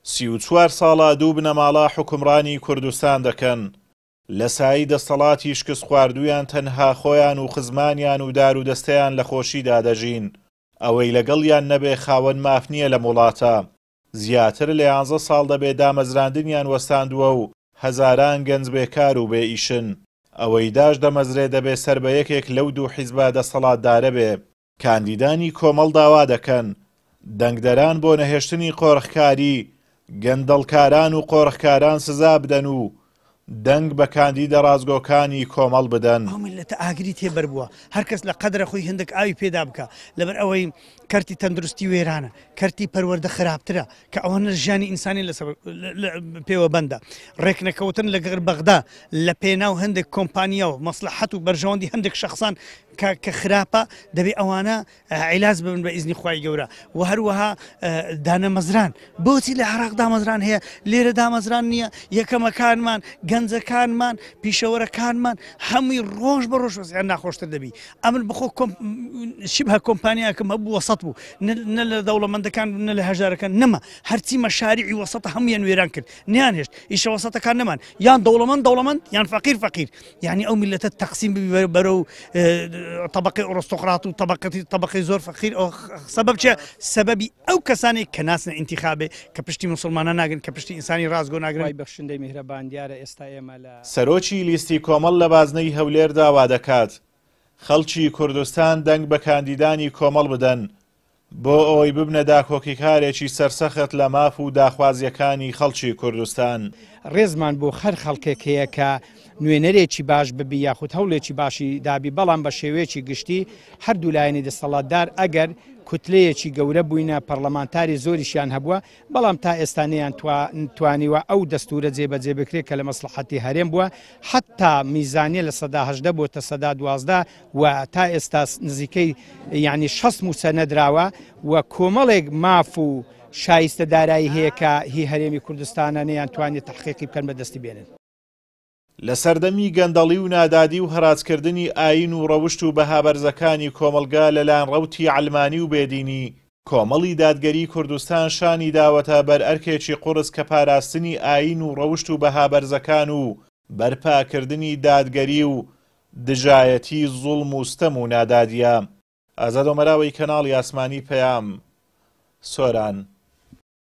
34 ساڵە دوو بنەماڵە حوکمڕانی کوردستان دەکەن. لە سایەی دەستەڵاتی شکستخواردوویان تەنها خۆیان و خزمانیان و دارودەستەیان لە خۆشیدا دەژین. ئەوەی لەگەڵیان نەبێ خاوەن ماف نییە لەم وڵاتە. زیاتر لە یانزە ساڵ دەبێ دامەزراندنیان وەستاندووە و هەزاران گەنج بێکار و بێ ئیشن. ئەوەی داش دەمەزرێ دەبێ سەر بە یەکێک لەو دوو حیزبە دەسەڵاتدارە بێ. کاندیدانی کۆمەڵ داوا دەکەن، دەنگدەران بۆ نەهێشتنی قۆرخکاری، گەندەڵکاران و قۆرخکاران سزا بدەن و دەنگ بە کاندیدە ڕاستگۆکانی کۆمەڵ بدەن. ئەو میللەتە ئاگری تێ بەربووە، هەر کەس لە قەدرە خۆی هێندێک ئاوی پێدا بکا، لەبەر ئەوەی کەرتی تەندروستی وێرانە، کەرتی پەروەردە خراپترە کە ئەوەنە ژیانی ئینسانی لەسەر پێوە بەندە. ڕێکنەکەوتن لەگەڵ بەغدا لە پێناو هەندێک کۆمپانیا و مەسڵەحەت و بەرژەوەندی هەندێک شەخسان کە کە خراپە دەبێ ئەوانە عیلاج ببن بە ئیزنی خوای گەورە و هەروەها دانەمەزران بۆچی لە عێراق دامەزران هەیە لێرە دامەزران نییە یەکەمەکانمان گەنجەکانمان پیشەوەرەکانمان هەمووی ڕۆژ بە ڕۆژ وەزعیان ناخۆشتر دەبی ئەمن بخۆ شبه کۆمپانیاکەم هەبوو وەسەت بوو نە لە دەوڵەمەندەکان نە لە هەژارەکان نەما هەرچی مەشاریعی وەسەتە هەمویان وێران کرد نیان هێشت ئیشە وەسەتەکان نەمان یان دەوڵەمەند دەوڵەمەند یان فەقیر فەقیر یعنی ئەو میلەتە تەقسیم ببی بەرەو طبقەی ئۆرۆستۆقرات و طبقەتی طبقەی زۆر فەقیر ئەو سەبەب چیە سەبەبی ئەو کەسانێک کە ناسنە ئینتیخابێ کە پشتی مسلمانە ناگرن کە پشتی ئینسانی ڕاستگۆ ناگرن. خوای بەخشندەی میهرەبان دیارە ئێستا ئێمە لە. سەرۆکی لیستی کۆمەڵ لە بازنەی هەولێر داوا دەکات خەڵکی کوردستان دەنگ بە کاندیدانی کۆمەڵ بدەن بۆ ئەوەی ببنە داکۆکیکارێکی سەرسەخت لە ماف و داخوازییەکانی خەڵکی کوردستان. ڕێزمان بۆ هەر خەڵکێک هەیە کە نوێنەرێکی باش ببی یاخود هەوڵێکی باشی دابی، بەڵام بە شێوەیەکی گشتی هەردوو لایەنی دەستەڵاتدار ئەگەر کوتلەیەکی گەورە بووینە پەڕلەمانتاری زۆریشیان هەبووە، بەڵام تا ئێستا نەیان توانیوە ئەو دەستورە جێبەجێ بکرێت کە لە مەسڵەحەتی هەرێم بووە، حەتتا میزانیە 18% بۆتە 12% و تا ئێستا نزیکەی یعنی 60 مووچە نەدراوە و کۆمەڵێک ماف و شایستە دارایی هەیە کە هی هەرێمی کوردستانە نەیان توانی تەحقیقی بکەن بەدەستی بێنن. لە سەردەمی گەندەڵی و نادادی و هەراجکردنی ئایین و ڕەوشت و بەها بەرزەکانی کۆمەڵگا لەلایەن ڕەوتی عەلمانی و بێدینی، کۆمەڵی دادگەری کوردستان شانی داوەتە بەر ئەرکێکی قوڕس کە پاراستنی ئایین و ڕەوشت و بەها بەرزەکان و بەرپاکردنی دادگەری و دژایەتی زوڵم و ستەم و نادادیە. ئازاد ئۆمەراوی کەناڵی ئاسمانی پەیام، سۆران.